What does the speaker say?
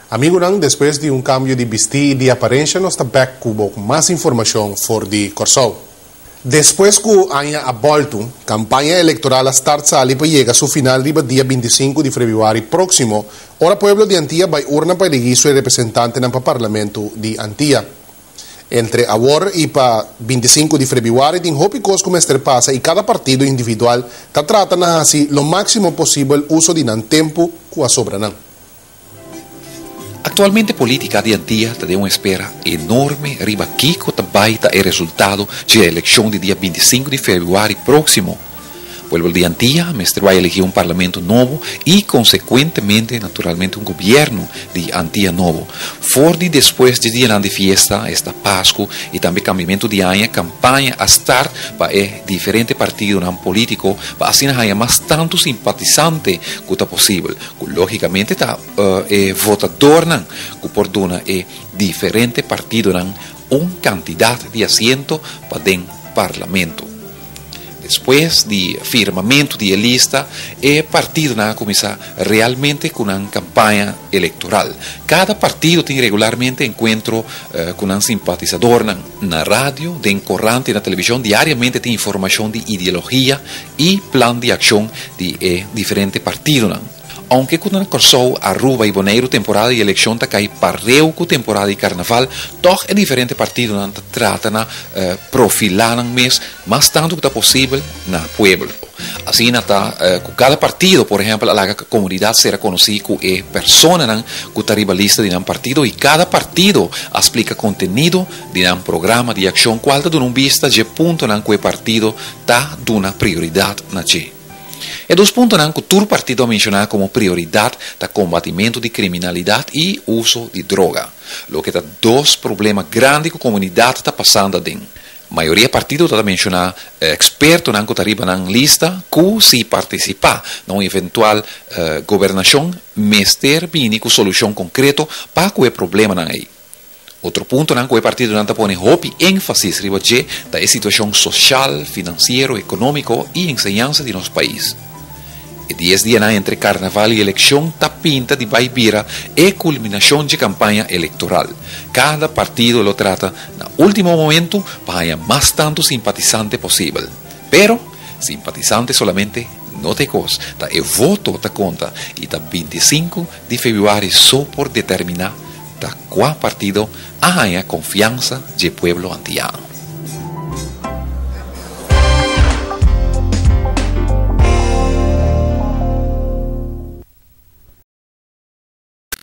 Amigunan, despues di un kambio di bistí i di aparensha nos ta bèk ku bo ku mas informashon for di Kòrsou. Despues ku aña a bòltu, kampaña elektoral a start sali pa yega su final riba dia 25 di febrüari próksimo, ora pueblo di Antia bai urna pa eligí su representantenan pa Parlamento di Antia. Entre awor i pa 25 di febrüari tin hopi kos ku mester pasa i kada partido individual ta trata na hasi lo máksimo posibel uso di nan tempu ku a sobra nan. Aktualmente polítika di Antia ta den un espera enorme riba kiko ta bai ta e resultado dje elekshon di dia 25 di febrüari próksimo. Pueblo di Antia mester bai eligí un parlamento nobo i konsekuentemente naturalmente un gobièrnu di Antia nobo. For di despues dje dianan di fiesta, esta Pasku i tambe kambiamentu di aña, kampaña a start pa e diferente partidonan polítiko pa asina haña mas tantu simpatisante ku ta posibel, ku lógikamente ta e votadornan ku por duna e diferente partidonan un kantidat di asiento pa den parlamento. Despues di firmamentu di e lista, e partidonan a kuminsá realmente ku nan kampaña elektoral. Kada partido tin regularmente enkuentro ku nan simpatisadornan. Na radio, den korant i na televishon diariamente tin informashon di ideologia i plan di akshon di e diferente partidonan. Ounke ku na Kòrsou, Aruba i Boneiru temporada di elekshon ta kai pareu ku temporada di karnaval, tòg e diferente partidonan ta trata na profilá nan mes mas tantu ku ta posibel na pueblo. Asina ta ku kada partido, por ehèmpel, a laga komunidat sera konosí ku e personanan ku ta riba lista di nan partido i kada partido a splika kontenido di nan programa di akshon kual ta duna un bista dje puntonan ku e partido ta duna prioridat na dje. E dos puntonan ku tur partido a menshoná komo prioridat ta kombatimentu di kriminalidat i uso di droga, loke ta dos problema grandi ku komunidat ta pasando aden. Mayoria partido ta menshoná ekspertonan ku ta riba nan lista ku si partisipá na un eventual gobernashon mester bini ku solushon konkreto pa ku e problemanan ei. Otro puntonan ku e partidonan ta pone hopi énfasis riba dje ta e situashon sosial, finansiero, ekonómiko i enseñansa di nos pais. E dies dianan entre karnaval i elekshon ta pinta di bai bira e kulminashon dje kampaña elektoral. Kada partido lo trata na último momentu pa haña mas tantu simpatisante posibel. Pero, simpatisante solamente no ta e kos, ta e voto ta konta i ta 25 di febrüari so por determiná ta kua partido a haña konfiansa dje pueblo antiano.